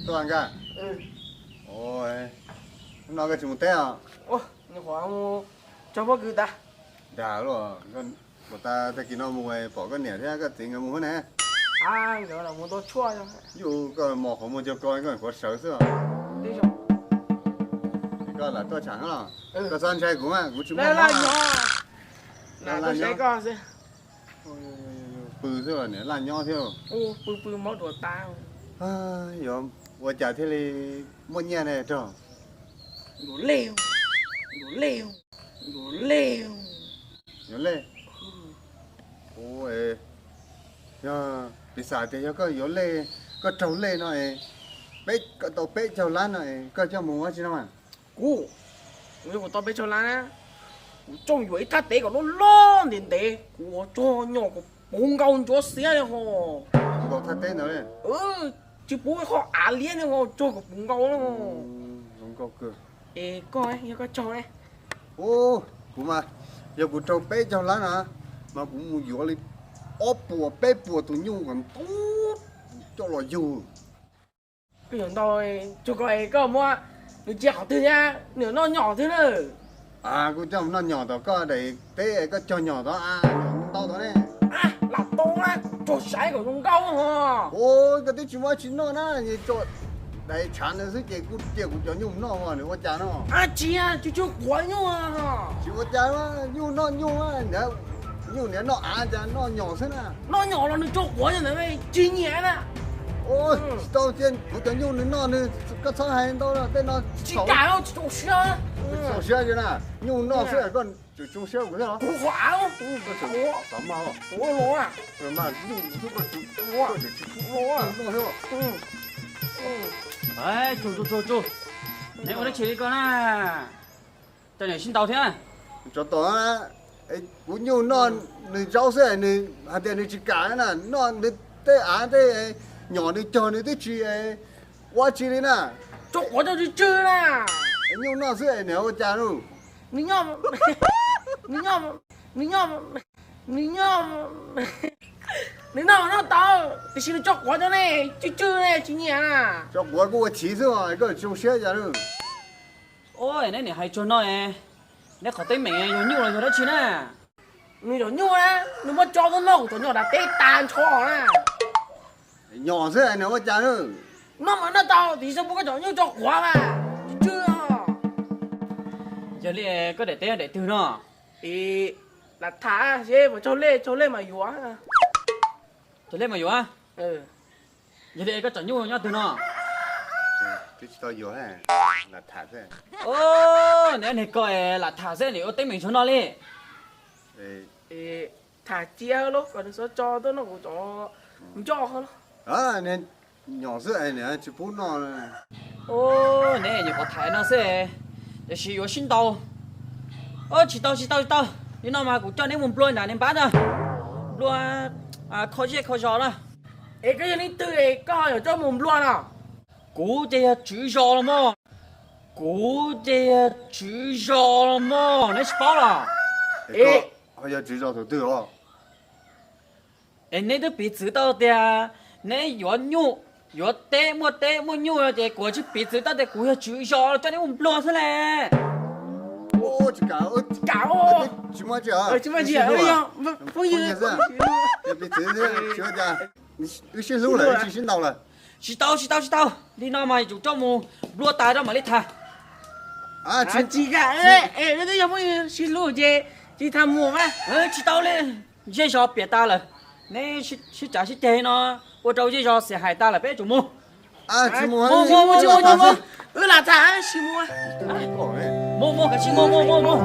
Tuaj nkaj. Hnub no koj tsis mus teb os? Mus tso pob kws tas. Dag luaj, puas tas tag kis no mus pom koj niam thiab koj txiv nkawd mus ne? Nkawd los mus tua tshuaj. Yus koj mos qhov muag cog ko koj qhuav sawv xwb os. Koj lam tuaj tsam no los? Koj txhob ntshai kuv mas kuv tsis muaj mob. Pw xwb niam laj nyob thiab. Pw pw mob duav tas. Yuav ua cas thiaj li muaj nyiaj ne rog? Yuav lej, yuav lej, yuav lej. Yuav lej? Ua, yog piv xam tias yog koj yuav lej, koj raug lej no es, peb, koj tau peb caug lab no es koj coj mus ua tsi no mas? Kuv, kuv yog kuv tau peb caug lab na, kuv coj yuav ib thaj teb kom loj loj ntev ntev, kuv ua tsuag nyom kom puv nkaus ntsuav xiab li ho. Puv nkaus thaj teb ntawd li? Tsis puv qhov av liab li ho, tsuag kom puv nkaus. Zoo nkauj kawg. Es koj, yog koj raug ne? Ub, kuv mas, yog kuv raug peb caug lab na, mas kuv mus yuav li ob puas peb puas tus nyuj kom ntau coj los yug. Koj yuav ntau, tsuag ko es koj muab nws cia qhov twg thiab, nws noj nyom twg na? Kuv coj noj nyom tom koj daim teb, koj cog nyom tod, nyom ntau tod ne. Lam tau na, tsuag saib kom zoo nkauj ho. Ub, koj twb tsis muab tsis noj na, tso daim tshav ntawd xwb ces kuj cia kuv cov nyuj noj nws ua cas no. Tsis, tsis tsuag quav nyuj. Tsis ua cas, nyuj noj nyuj, nyuj niam noj av cas noj nyom xwb na. Noj nyom los nws tsuag quav ntawd tsis nyiam na. Tsis tau, cia kuv cov nyuj nws noj nws, koj txhob hais ntau tej no. Tsis kam, tsis txaus siab. Txaus siab na, nyuj noj xwb koj tseem tsoo siab kuv thiab los? Kuv qhov av, koj tseem xav mas, kuv los mas nyuj xwb koj tseem tsis pub noj thiab. Tsuag, tsuag, tsuag, neb ua dab tsi li ko na? Cov niam sib ntaus thiab. Tsov tom, kuv nyuj noj nws zaub xwb nws hais tias nws tsis kam na, noj nws tej av tej nyom nws cog nws twb tsis ua tsi li na. Tsuag quav coj tsw tsw na. Nyuj noj xwb niam ua cas lauj? Nws nyob, nws nyob, nws nyob, nws nyob, nws noj noj tau, tiam sis nws tsuag quav coj ne, tsw tsw ne tsis nyiam na. Tsuag quav kuj ua chiv xwb os, koj tsoo siab cas lauj? Neb niam hais tsuag no, neb qhov teeb meem yog nyuj los yog dab tsi na? Nws cov nyuj na, nws muab tso tuaj noj kuv cov nyom nram teb tas ntsho na. Nyom xwb niam ua cas lauj? Noj mas noj tau tiam sis xyov puas koj cov nyuj tsuag quav mas, tsw tsw. Yog li koj daim teb yog daim twg no? Es lam tham seb puas tsaug lej, tsaug lej mas yuav. Tsaug lej mas yuav. Yog li koj cov nyuj nyob twg no? Twb tsis tau yuav, lam tham xwb. Neb niag ko lam tham xwb niam ua teeb meem tsuag no li. Tham cia lauj, kom nws xav tso tuaj noj kuv cov nco ho lauj. Nyom xwb niam tsis pub noj. Neb nyuam qhuav tham no xwb, tiam sis yuav sib ntaus. Tsis tau, tsis tau, tsis tau. Li no mas kuv coj neb mus nplua nram niag npab ntag, nplua kho zej kho zos na. Es koj yog leej twg es koj ho yuav coj mus nplua no? Kuv ces yog tswv zos los mog. Kuv ces yog tswv zos los mog, neb tsis paub los? Ho yog tswv zos thaum twg os? Es neb twb piv txwv tau tias neb yuav nyuj, yuav teb, muaj teb muaj nyuj no ces kuv tsis piv txwv tau tias kuv yog tswv zos los coj neb mus nplua xwb las. Tsis kam, tsis muaj tsi, phooj ywg, wb sib hlub lawm tsis sib ntaus lawm. Tsis tau, tsis tau, tsis tau, li no mas yuav tsum coj mus nplua tas rau mam li tham. Tsis kam, wb twb yog phooj ywg sib hlub ces tsis tham mus mas. Tsis tau li, zej zos piam tas lawm, neb sib cav sib ceg no ua rau zej zos xiam hais tas lawm peb yuav tsum mus. Wb lam tham, tsis mus. Mus, mus, kav tsij mus, mus, mus, mus.